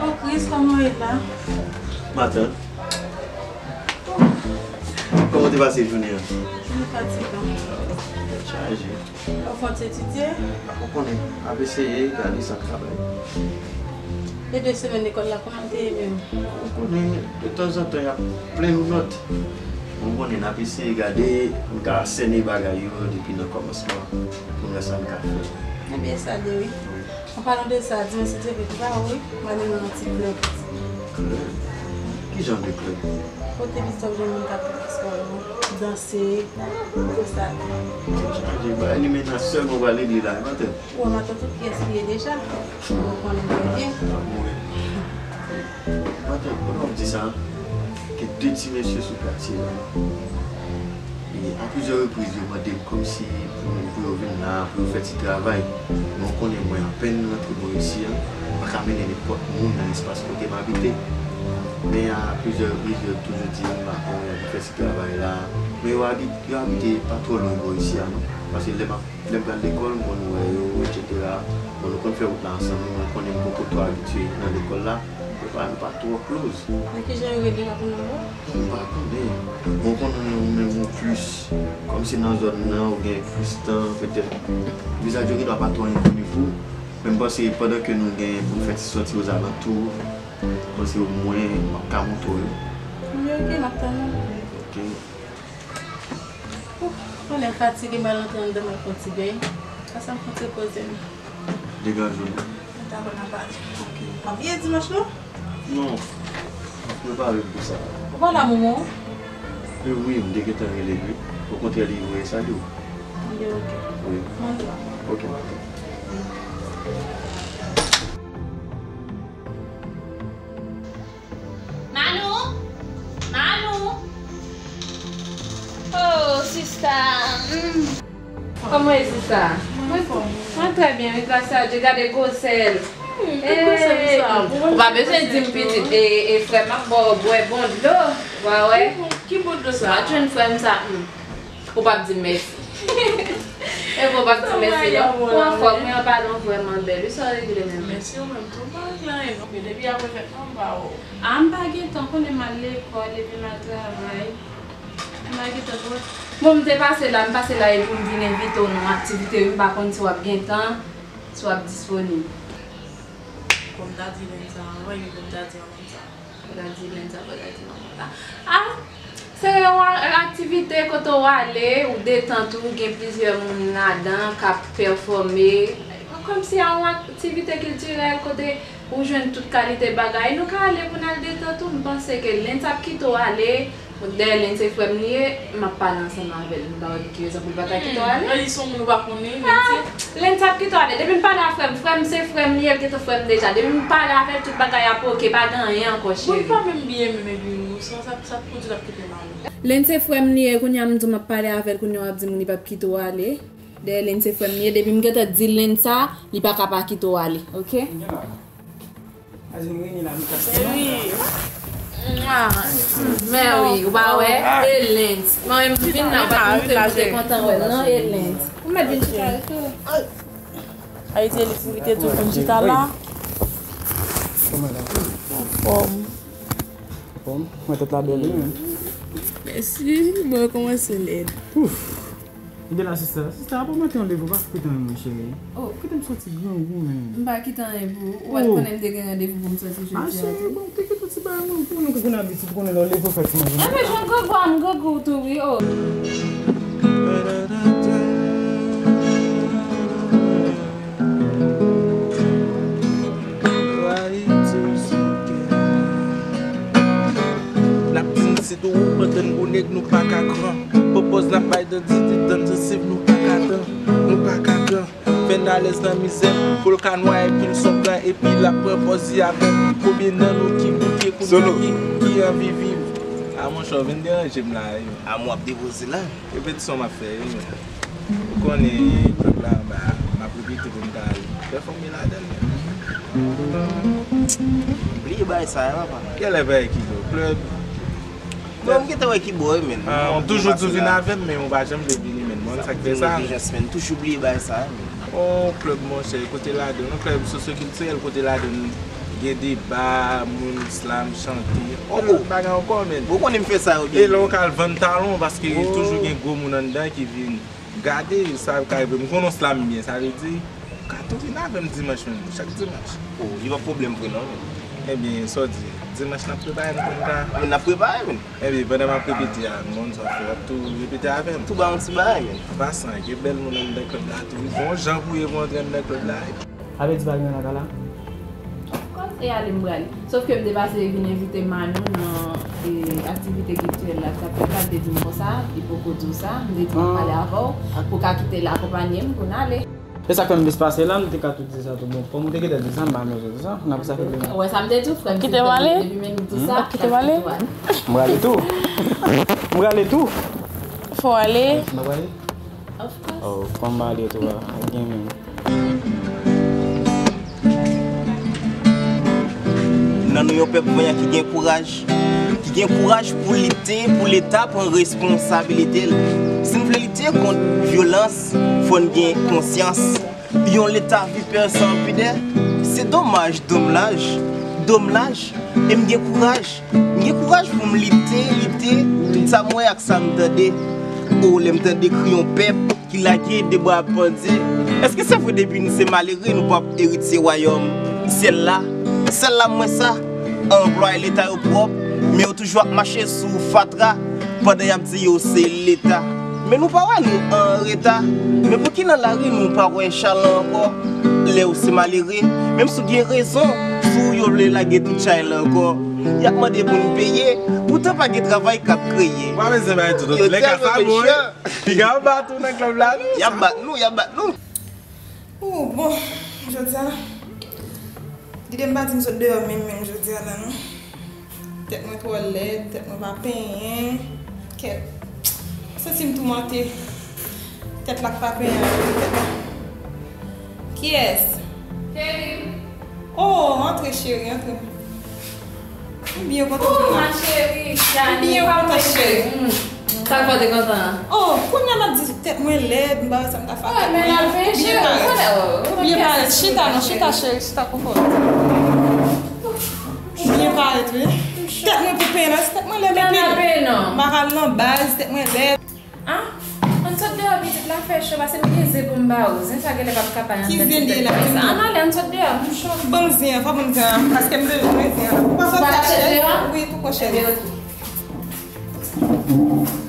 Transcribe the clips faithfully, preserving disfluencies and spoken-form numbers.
Oh, Chris, kòman w ye la? Matant. Kòman w te pase jounen an? Jounen fatigan. Tèt chaje. Ou konn etidye? Ou konnen, ap eseye gade sa k ka bay. E de semèn lekòl la, kòman l te ye menm? Ou konnen, detanzantan, y ap plen nou nòt. Ou konnen, n ap eseye gade, n ka sènen bagay yo depi nan kòmansman, pou n wè sa n ka fè. Ebyen, sa de wi. Wi. An palan de sa, dimanch si Dye vle, pa ou wi, m ale nan yon ti klèb. Klèb? Ki jan de klèb? Kote pitit ap jwenn moun k ap fè espò yo, danse, tout sa. Tèt chaje, bagay li menaj sèlman w pral regle la, matant. Ou wè matant tout pyès li ye deja. Ou konnen l trè byen. Ap mouri. Matant, pandan w ap di sa, gen de ti mesye sou katye a. E a plizyè repriz, yo mande m kòmsi pou, pou yo vin la, pou yo fè ti travay. Men w konnen mwen, apèn rantre bò isi a, m pa ka mennen nenpòt moun nan espas kote m abite. Men a plizyè repriz, yo toujou di m, "Patwon, y ap fè ti travay la." Men yo abit-, yo abite pa twò lwen bò isi a, non. Paske lè m ap, lè m pral lekòl, m konn wè yo, etsetera. Bon, nou konn fè wout la ansanm, men mwen konnen m poko twò abitye nan lekòl la. Nou pa, nou pa twò close. Nan ki jan yo rele la pou nou wè? M pa konnen. Bon, konnen ou menm ou plis, kòmsi nan zòn nan, ou gen plis tan, petèt, vizaj yo gendwa pa twò enkoni pou ou. Men m panse pandan ke nou gen pou n fè ti sòti ozalantou, m panse omwen m ap ka montre w yo. Ebyen, ok, m ap tann ou. Ok. Ou konnen fatige, m al antre anndan, m al fè yon ti beny. Sa, sa m fè yon ti poze m. Degaje w. Nou ta konn ap pale. Ok. W ap veye dimanch, non? Non. M ap prepare m pou sa. Ou pa la, moman? E wi, m te gentan rele l, wi. Okontrè, li voye salye w. Li ok. Wi. Mande. Ok. Nanou! Nanou! Oh, sista! Mm. Kòman w ye, sista? Mwen, mwen trè byen, wi, gras a Dye. Gade gwosè l. Hmm, ki gwosè sa? Ou pa bezwen di m, pitit. E, e frè m ap ba w bwè bon dlo. Wa wè. Ki bon, ki bon dlo sa? Ou pa jwenn frè m sa. Hmm. Ou p ap di m mèsi. E bon, w p ap di m mèsi, non. Ou anfòm, wi, anpalan w vrèman bèl. Wi, sa w regle menm? Mèsi, ou menm tou. M pa regle anyen, non. Men depi apre fèt, non, m pa wè w. A, m pa gen tan, konnen m al lekòl epi m al travay. M pa gen tan twòp. Bon, m te pase la, m pase la epi m vin envite w nan aktivite, wi, m pa konn si w ap gen tan, si w ap disponib. Kòm m ta di lè sa, anvan, epi kòm m ta di anvan sa. Fò ta di lè sa, fò ta di manman sa. A, se yon a-, aktivite kote w ale, ou detant ou, gen plizyè moun ladan k ap pèfòme. Kòmsi a yon aktivite kiltirèl kote ou jwenn tout kalite bagay. Nou ka ale pou n al detant ou. M panse ke Lens ap kite w ale. Dayè, Lens se frè m li ye, m ap pale ansanm avè l. M pa wè ki rezon pou l pa ta kite w ale. Hmm, li se yon moun ou pa konnen, Lens se? Lens ap kite w ale. Depi m pale a frè m, frè m se frè m li ye, l gentan frè m deja. Depi m pale avè l, tout bagay ap oke, pa gen anyen ankò, cheri. Bon, li pa menm byen menm epi nou, sa, sa, sa pou di l ap kite m ale. Lens se frè m li ye, kounye a m di w m ap pale avè l, kounye a w ap di m li p ap kite w ale. Dayè, Lens se frè m li ye, depi m gentan di Lens sa, li pa ka pa kite w ale, oke? Cheri. Mwa. Mè wi, ou pa wè? E Lens. Mwen menm vin la, ou pa t montre m, ou te kontan wè l, non? E Lens. Ou mèt vin chita tou. Ayiti, li pou kite tout moun chita la. Kòman la? Anfòm. Anfòm? Mwen tèt la bèl, wi, men. Mèsi, mwen kòmanse lèd. Ouf. Gade la, sista. Sista, apa w mete yon leve, ou pa kite anyen, mon cheri. Oh. Kite m soti grangou, men. M pa kite anyen pou ou. Ou pa t konnen m te gen randevou pou m soti jodi a tou. Ah, cheri, bon, te kite yon ti bagay, mwen, pou nou ki konn abitid, konnen lè w leve, w fè ti manje. Enben, jwenn grangou a, m grangou tou, wi, oh. Di tout dan zansiv nou pa ka tan, nou pa ka tan. Fè n alèz nan mizè, kòl ka nwa epi l son blan, epi l ap pran pòz li avè m. Konbyen nan nou ki bouke kounye a, ki, ki anvi viv? A monchè, w vin deranje m la wi. A m w ap depoze la. Repetisyon m ap fè wi, men ou konnen klèb la anba a, m ap repete pou m ka pèfòme ladan l. Bliye bagay sa yo, papa. Genlè bagay ki bò klèb. Non, m gentan wè ki bò wi, men. Ah, m toujou di w vin avè m, men ou pa janm vle vini, men. Bon, sa k fè sa. Toujou bliye bagay sa yo, men. On klèb, monchè, kote ladan l, on klèb sosyokiltirèl, kote ladan l gen deba, moun slam, chante, on lòt bagay ankò, men. Ou konnen m fè sa yo byen. E lè w ka al vann talon, paske toujou gen gwo moun anndan ki vin gade, sa ka rive. M konnen w slam byen, sa vle di, ou ka tou vin avè m dimanch, men, chak dimanch. Oh, li pa pwoblèm vre non, men. Ebyen, sa w di? Dimanch n ap prepare n pou n ka. Men n ap prepare, men. Ebyen, pandan m ap repete a, m konn sa w ap fè, w ap tou repete avè m. Tou ba yon ti bagay, men. An pasan, gen bèl moun anndan klèb la tou wi. Bon jan pou ye pou antre anndan klèb la. Apeti pa gen nan kaka la? Of course, e ale m prale. Sof ke m te pase vin envite Manou nan, e, aktivite kiltirèl la k t ap fèt la, l te di m konsa, li poko di w sa, m te di m ap pale avè w, pou w ka kite l akonpanye m pou n ale. E sa k fè m plis pase la, m te ka tou di sa tou. Bon, kòm ou te gentan di sa, m pa bezwen di sa. N ap sa fè demen. Wè sa m te di w, frè m, kite w ale. Depi men m di sa, kite w ale. M prale tou. M prale tou. Fò w ale. M ap prale. Of course. Oh, fò m ale tou a. Gen men. Nan nou yon pèp vanyan ki gen kouraj, ki gen kouraj pou lite, pou Leta pran responsabilite l. Si n vle lite kont vyolans, fò n gen konsyans. Yon Leta vipè san pidè, se domaj, domlaj, domlaj. E m gen kouraj, m gen kouraj pou m lite, lite, tout sa m wè ak sa m tande. O, lè m tande kri yon pèp ki lage de bra ap pandye. Èske se vre depi n se malere, nou p ap eritye wayòm syèl la? Sèl la m wè sa, anplwaye Leta yo pwòp, men yo toujou ap mache sou fatra, pandan y ap di yo se Leta. Men nou pa wè nou anreta. Men pouki nan lari nou pa wè chala ankò? Lè w se malere, menm si w gen rezon, si w yo vle lage tout chay la ankò, y ap mande pou n peye, poutan pa gen travay k ap kreye. Ou pa bezwen bay tout, lè ka sa bon, wi. Piga yo bat ou nan klèb la, non? Y ap bat nou, y ap bat nou. Ou bon, jodi a, lide m pa di m sot deyò menm, menm jodi a la, non. Tèt mwen twò lèd, tèt mwen pa penyen. Kèt. Mwen santi m toumante. Tèt la k pa penyen an, tèt la. Kiyès? Cheri. Oh, antre, cheri, antre. M byen kontan. Oh, ma chérie, Dani, m byen kontan, cheri. Sa k fè w te kontan an? Oh, kounye a m ap di tèt mwen lèd, m pa wè sa m ta fè. Wi, men l ap byen, cheri. Byen parèt. Chita non, chita, cheri, chita konfòte. Byen parèt, wi. Tèt mwen pou penyen la, tèt mwen lèd anpil. M pa ka al nan baz, tèt mwen lèd. Ah, ann sot deyò pitit la fè cho, pase m gen zen pou m ba ou. Zen sa genlè p ap ka bay anndan ti tèt la. Ann ale, ann sot deyò, m cho. Ban m zen an, fò ban m zen an, paske m bezwen zen an. Ou pa sot deyò? Wi, tou kò cheri. Ebyen, oke.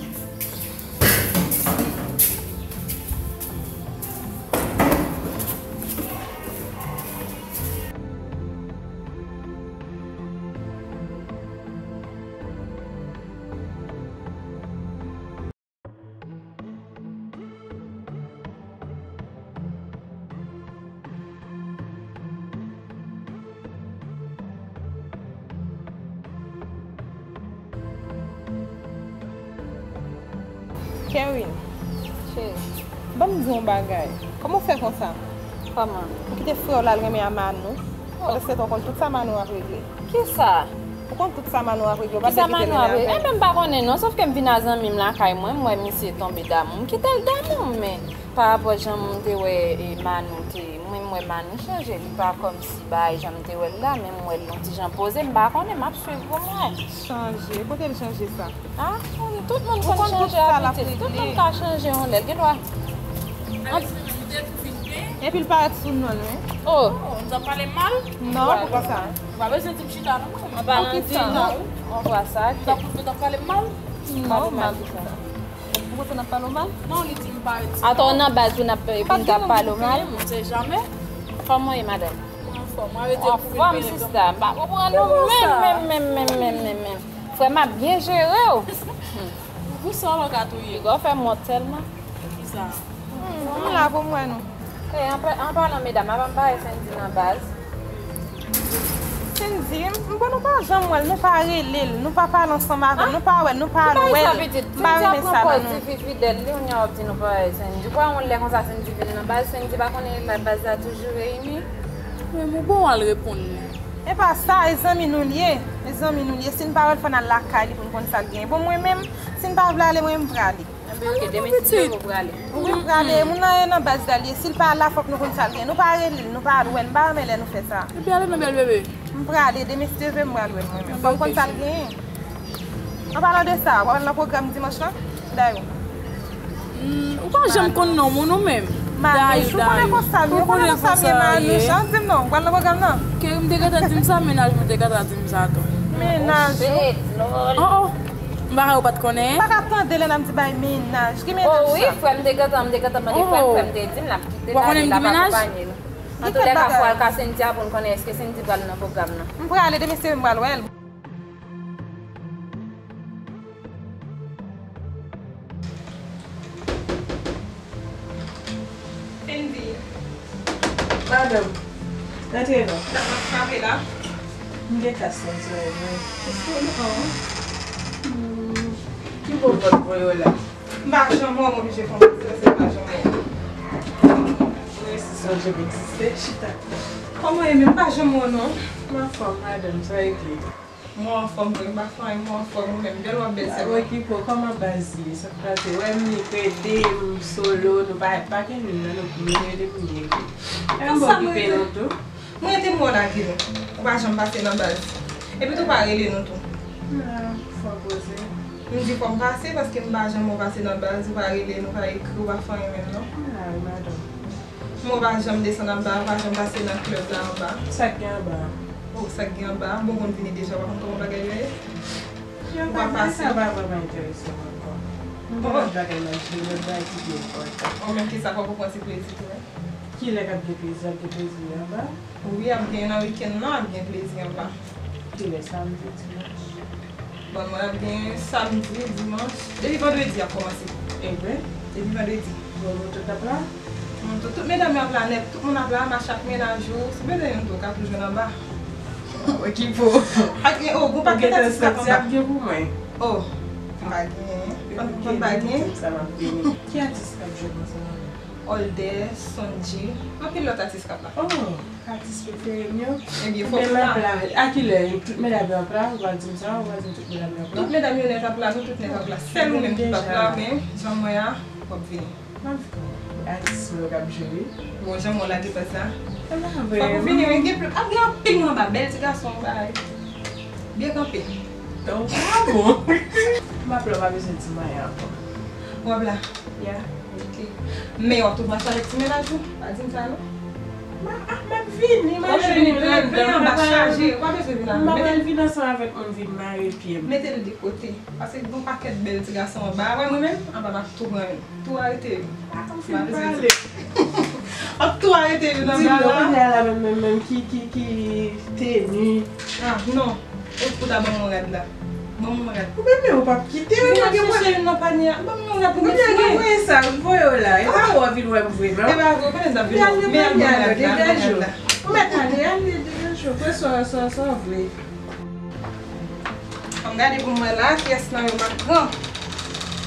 Kerwin, cheri, ban m di w yon bagay. Kòman w fè konsa? Kòman? Ou kite frè w la al renmen a Manou, pandan se tan w konn tout sa Manou ap regle. Kisa? Ou konn tout sa Manou ap regle, ou pa dwe kite l renmen avè l. Enben, m pa konnen non, sòf ke m vin a zanmi m lakay mwen, m wè misye tonbe damou, m kite l damou, men pa rapò jan m te wè, e, Manou te, mwen m wè Manou chanje, li pa kòmsi bagay jan m te wè l la, men m wè l yon ti jan poze, m pa konnen, m ap swiv pou m wè. Chanje? Kote l chanje sa? Ah, tout moun konn chanje a pitit. Tout moun ka chanje yon lè. Gen dwa. Epi l parèt sou non l, wi. Oh. Oh, nou t ap pale mal? Non, poukisa? Ou pa bezwen di m chita non, mwen. An palan di non. Ou vwa sa. Nou t ap, nou t ap pale mal? Non, mal poukisa? Ou kontan n ap pale w mal? Non, li di m parèt sou non. Atò nan baz ou n ap, pou n t ap pale w mal? On sait jamais. Kòman w ye, madanm? Mwen anfòm, mwen rete pou vin peye. Anfòm, sista. M pa konprann ou menm, menm, menm, menm, menm, menm. Frè m ap byen jere w. Pou sa w ka touye. Piga w fè m wont sèlman. Kisa? Hmm, m la pou m wè nou. E, an pa- an palan medam, apa m pa wè Sendy nan baz? Sendy, m bon, nou pa janm wè l, nou pa rele l, nou pa pale ansanm avè l, nou pa wè l, nou pa al wè l. M pa renmen sa nan nou. Sendy ap pran pòz ti fi fidèl li, kounye a w ap di nou pa wè Sendy. Ou pa wè yon lè konsa Sendy vin nan baz, Sendy pa konnen la baz la toujou reyini? Men m bon al reponn li. E pa sa, e zanmi nou l ye. E zanmi nou l ye. Si n pa wè l, fò n al lakay li pou n konn sa l genyen. Bon, mwen menm, si n pa vle ale, mwen, m prale. Ebyen, ok, demen si Dye vle, w prale. Wi, m prale. Moun nan e nan baz la l ye. Si l pa la, fòk nou konn sa l gen. Nou pa rele l, nou pa al wè l. M pa renmen lè nou fè sa. Ebyen, ale non, bèl bebe. M prale, demen si Dye vle, m pral wè l mwen menm. Fò m konn sa l genyen. An palan de sa, w ap nan pwogram dimanch lan? Dayou. Hmm, ou pa janm konn non moun ou menm. Manouch, ou konnen konsa m ye, ou konnen konsa m ye, Manouch. An di m non, w pral nan pwogram nan? Ke m te gentan di m sa, mennaj mwen te gentan di m sa tou. Mennaj ou? Oh, oh. M pa ka ou pa t konnen. M pa ka tande lè n ap di bay mennaj. Ki mennaj sa? Oh wi, frè m te gentan, m te gentan mande frè m, frè m te di m l ap kite l ale, l ap akonpanye l. Antouka, fò al ka Sendy a pou n konnen èske Sendy pral nan pwogram nan. M prale, demen si Dye vle, m pral wè l. Sendy. Madanm, rantre non. Sa m ap frape la? M gen kas nan zòrèy mwen. Èske w gen an? Hmm, ki bò pòt voye w la? M pa janm wè w, m oblije fè yon ti strese, m pa janm wè w. Mwen resi sonje m egziste. Chita. Kòman w ye menm? M pa janm wè w non. M anfòm, madanm, sa regle. Mwen anfòm vre, m pa fè anyen, mwen anfòm, ou menm, bèl w ap bèl sèlman. Okipe w, kòman baz ye? Sa k pase? Wè m nik rete, m solo, nou pa, pa gen moun nan nou, nou rele moun yo. Mwen m okipe nou tou. Mwen rete m wè w lage nou. Ou pa janm pase nan baz. Epi tou pa rele nou tou. Ah, fò poze. M di fò m pase paske m pa janm wè w pase nan baz, ou pa rele, nou pa ekri, ou pa fè anyen menm non. Ah, wi, madanm. Mwen pa janm desann anba, pa janm pase nan klèb la anba. Sa k gen anba? Oh, sa k gen anba? Bon, konn vini deja, ou pa konn kòman bagay yo ye? Ou pa pase. Sa pa vrèman enterese mwen ankò. Mwen gen lòt bagay m ap jere, lòt bagay ki pi enpòtan. Ou menm ki sa, fòk ou pran ti plezi tou, wi. Kilè k ap gen plezi? Ap gen plezi anba? Wi, ap gen nan wikenn nan, ap gen plezi anba. Kilè? Samdi, dimanch? Bon, mwen ap gen samdi, dimanch. Depi vandredi ap kòmanse. Ebyen? Depi vandredi. Bon, nou tout ap la? Nou tout, tout medam yo ap la nèt. Tout moun ap la, ma chak mennaj ou. Si w bezwen youn tou, ou ka tou jwenn anba. Okipe w. Ak, oh, gon pakèt atis k ap anba. Ou gentan santi ap gen pou mwen? Oh, m pa gen. Konn, konn pa gen. Sa m ap vini. Ki atis k ap jwe konsa? Older, Sondji, anpil lòt atis k ap la. Oh, atis prefere m yo. Ebyen, fòk ou la. A kilè? Tout medam yo ap la? Ou pral di m sa, ou pral di m tout medam yo ap la? Tout medam yo nèt ap la, nou tout nèt ap la. Sèl ou menm ki p ap la, men jan mwen a, w ap vini. M ap vini. Atis mwen yo k ap jwe, wi. Bon, jan mwen lage pa sa. Fòk ou vini, wi, gen pli, ap gen anpil moun anba, bèl ti gason, bay. Byen kanpe. Donk, ah bon. M ap la, w pa bezwen di m anyen ankò. W ap la? Ya. Ok. Men w ap tou mache avèk ti mennaj ou? Pa di m sa non. M a, ah, m ap vini, m a jwenn ou ladan. Plen anba chaje, ou pa bezwen vin avè m. M ap al vin ansanm avèk moun vin mare pye m. Mete l de kote. Paske gen yon pakèt bèl ti gason anba. Wè mwen menm, anba m ap tou pran youn. Tou arete youn. Ah, ou fin pale. M ap tou arete youn anba la. Di non, kounye a la menm, menm, menm, ki, ki, ki teni. Ah, non. Ou pou ta ban m yon rad la. Ban m yon rad. Ou menm, men ou p ap kite, ou pa gen mwen. Vin ap chèche youn nan panye a. Ban m yon rad pou mwen. Kounye a, gen mwen sa, m voye w la. E pa ou ap vin wè m vre, non? E pa vre, ou konnen m t ap vin wè w. Men al ban m rad la, al ban m rad la. Ou mèt ale, ale, degaje w. Fè sa, sa, sa w vle. Ann gade pou m wè la, kiyès nan yo m ap pran.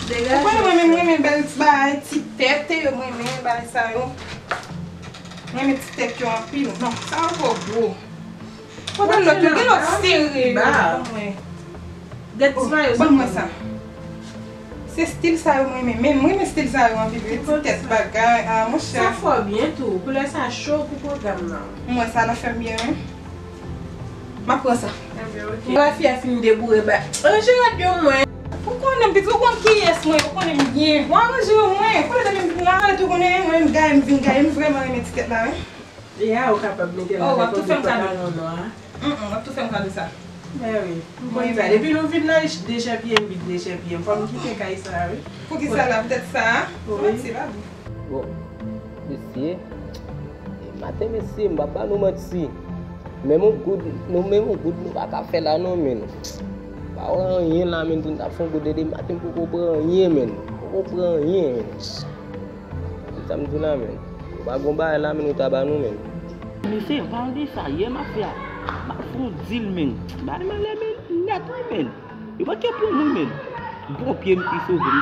Degaje w. Ou konnen mwen menm, mwen renmen bèl ti bagay, ti tèt, e yo mwen renmen bagay sa yo. Mwen renmen ti tèt yo anpil. Non, sa yo twò gwo. Pote lòt yo, gen lòt sere yo. Ban mwen. Gad ti mayo sa. Ban mwen sa. Se stil sa yo mwen renmen. Men mwen renmen stil sa yo anpil wi. Ti tèt bagay. Ah, monchè. Sa fò byen tou. Koulè sa cho pou pwogram nan. Mwen sa la fè m byen wi. M ap pran sa. Ebyen, ok. La fi a fin deboure ba. Ranje rad yo mwen. Ou konnen m pitit, ou konn kiyès mwen, ou konnen m byen. Ou aranje yo mwen. Konnen depi m la, ou konnen mwen m gaye, m vin gaye, m vrèman renmen ti tèt la wi. Ya, ou kapab mete l avèk yon pantalon nwa. Mm, mm, w ap tou fè m kado sa. Ben wi, m konn sa. Depi nou vin nan dechèpiye m, vin dechèpiye m. Fò m kite kay sa a, wi. Poukisa la, poutèt sa a? Wi. Bon, mesye, maten mesye, m p ap ba nou manti. Menm yon goud, nou menm yon goud, nou pa ka fè la non, men. Pa wè anyen la, menn, pou n ta fè yon kout de demen maten, m poko pran anyen, menn. Poko pran anyen, menn. Sa m di w la, menn. Ou pa gon bagay la, menn, ou ta ba nou, menn. Mesye, an palan de sa, yè m ap fè a, m ap fè yon dil, menn. Bagay malè, menn, nèt, wi, menn. Yo manke pran m, wi, menn. Bon pye m ki sove m.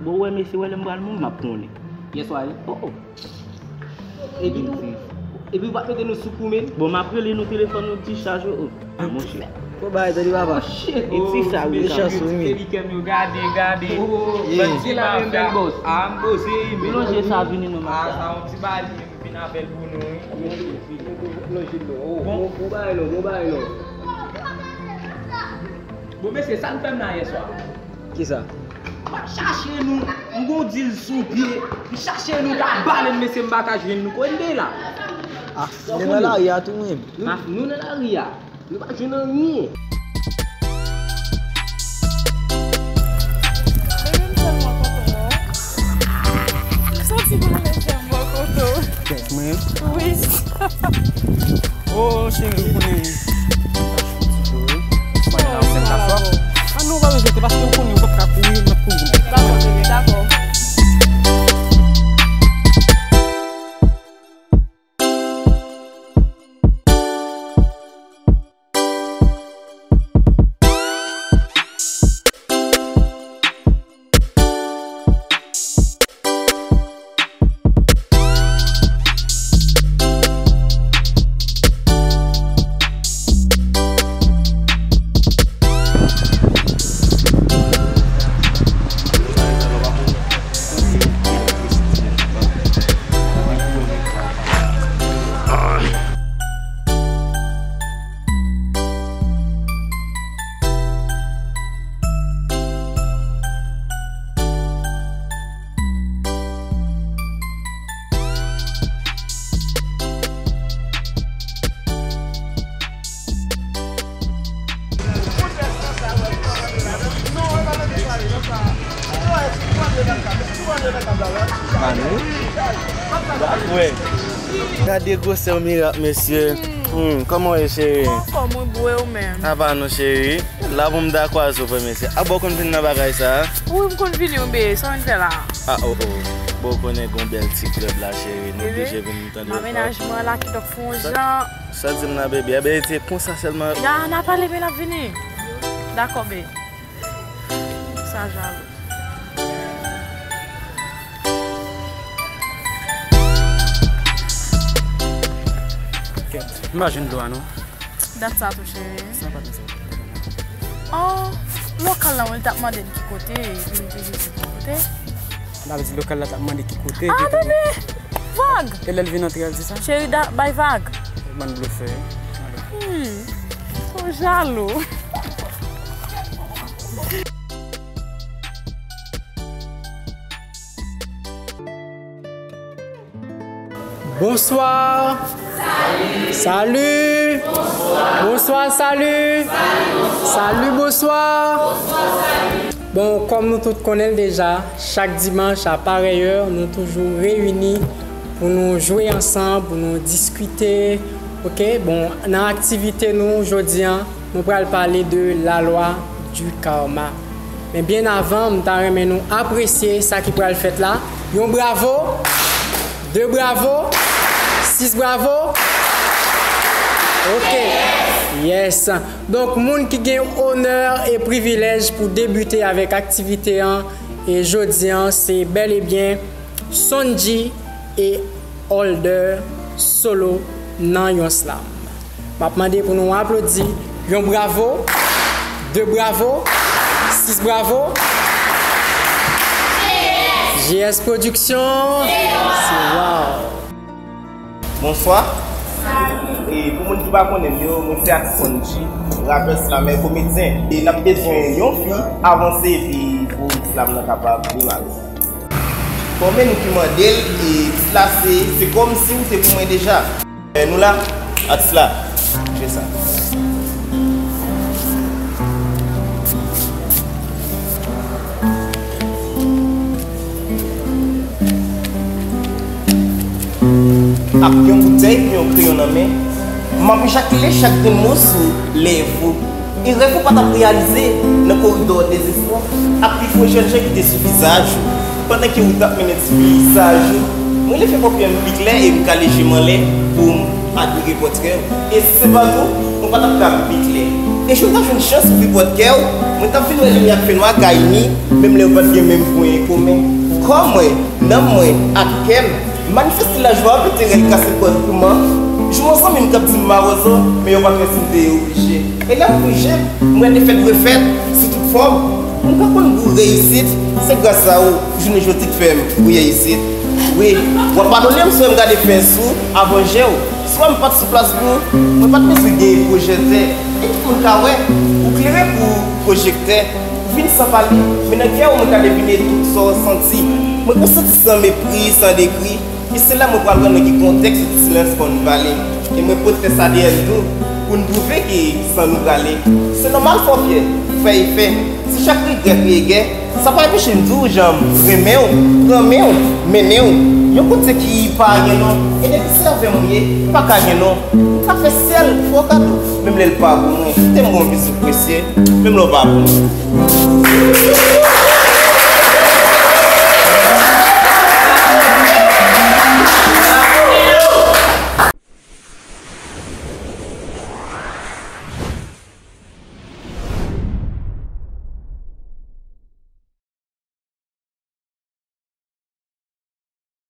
Bon, wè, mesye, wè lè m pral mouri, m ap konnen. Yèswa, wi. Oh, oh. Epi tou, epi ou pa t mete nou sou kou, menn. Bon, m ap rele nou telefòn nou dichaj, oh, oh. Ah, monchè. Bon bagay, tande papa. Oh, shit. E ti sa, wi, mechan sou, wi. Ti kè m yo, gade, gade. Oh, yeah. Bandi la, menm bèl bòs. Ah, m poze, wi, menn. Lonje sa vini non, ah, sa yon ti bali, m vin avè l pou nou, wi. Lonje non. Oh, bon, bon bagay non, bon bagay non. Bon, mesye, sa n fè m la yèswa? Kisa? M ap chache nou, m gon dil sou pye, m chache nou, ta bale m, mesye, m pa ka jwenn nou. Kote n te ye la? Ah, nou nan lari a tou, menm. Nou, nou nan lari a. Nou pa jwenn anyen. Baby, m tèlman kontan wè w. M santi m alèz lè m wè w kontan. Kèt mwen. Wi. Oh, cheri, ou konnen. Mwen nan sèt la fwa. Ah non, pa bezwen, paske ou konnen, ou p ap ka kouri, m ap kouri. Dakò, bebe, dakò. Gade gwosè mirak, mesye. Hmm, kòman w ye, cheri? Anfòm, wi, bro, ou menm? Apa nou, cheri? La pou m dakwaze w, vrè mesye. A, bon, w konn vin nan bagay sa a? Wi, m konn vini, wi, bebe. Sa w vin fè la? Ah, oh, oh. Bon, w konnen gon bèl ti klèb la, cheri. Nou blije vin, tande. Amenajman la ki t ap fè yon jan. Sa di m nan, bebe? Enben, se konsa sèlman. Ya, n a pale, men n ap vini. Dakò, bebe. Sa jalou. Kèt, m pa jwenn dlo a non. Dat sa tou, cheri. Sa pa t sa. Oh, lokal la, mwen, li t ap mande n ki kote, epi m te di ki kote. L ap di lokal la t ap mande ki kote. Ah, bebe! Vag! E lè l vin antre, al di sa? Cheri, da, bay vag. Bann blofè. Hmm. Ou jalou. Bonswa. Sali. Bonswa, sali. Sali, bonswa. Bon, kòm nou tout konnen l deja, chak dimanch a parèy è, nou toujou reyini pou nou jwe ansanm, pou nou diskite. Oke, bon, nan aktivite nou jodi a, nou pral pale de la loi du karma. Men byen avan, m ta renmen nou apresye sa ki pral fèt la. Yon bravo, de bravo, sis bravo. Oke. Yes. Donk, moun ki gen onè e privilèj pou debite avèk aktivite an, e jodi an, se bèl e byen Sonji e Holder Solo nan yon slam. M ap mande pou nou aplodi. Yon bravo, de bravo, sis bravo. G S Production, se waw. Bonswa. E pou moun ki pa konnen m yo, mwen se Aksonji, rapè, slamè, komedyen. E n ap bezwen yon fi avanse epi pou slam nan kapab demare. Fòme nou ki mande l, e tit la se, se kòmsi w te pou mwen deja. E nou la, atis la, jwe sa. Ak yon boutèy pou yon kreyon nan men, m ap ejakile chak grenn mo sou lèv ou. E rèv ou pa t ap reyalize nan koridò dezespwa ak pifò jèn jan ki te sou vizaj ou. Pandan ke ou t ap mennen ti vizaj ou, mwen leve pòpyè m pi klè e m kale je m anlè pou m admire pòtrè w. E si se pa tou, mwen pa t ap ka pi klè. E si w ta jwenn chans ouvri pòt kè w, mwen t ap vin wè limyè ak fenwa k a ini, menm lè yo pa t gen menm pwen komen. Kò mwen, nanm mwen, ak kè m, manifeste lajwa, pete rèl, kase kòd kouman. Jou yon zanmi m k ap di m mawozo, men yo pa t wè si m te oblije. E lè m kouje, m wè defèt refèt sou tout fòm. M pa konn gou reyisit, se gras a ou, jounen jodi k fè m gouye isit. Wi, w ap padone m si w wè m gade fè sou avan je w. Si w wè m pa t sou plas pou ou, mwen pa t bezwen gen pwojèktè. E tout moun ka wè, ou klere kou pwojektè. Ou vin san pale, men nan kè w mwen ka devine tout sa w santi. Mwen konsanti san mepri, san dekri. E se la mwen pral wè nan ki kontèks ou di silans fò n pale. E mwen pote sa dèyè l tou, pou n pwouve ki san nou prale. Se nòmal fè w fyè, fè efè. Si chak regrè kreye gè, sa pa enpeche m di w jan m renmen w, pran men w, mennen w yon kote ki pa gen non. E depi se avè m ou ye, pa ka gen non. M ka fè syèl fè w kado, menm lè l pa pou mwen. Kite m ba w yon bizou presye, menm lè w pa pou mwen.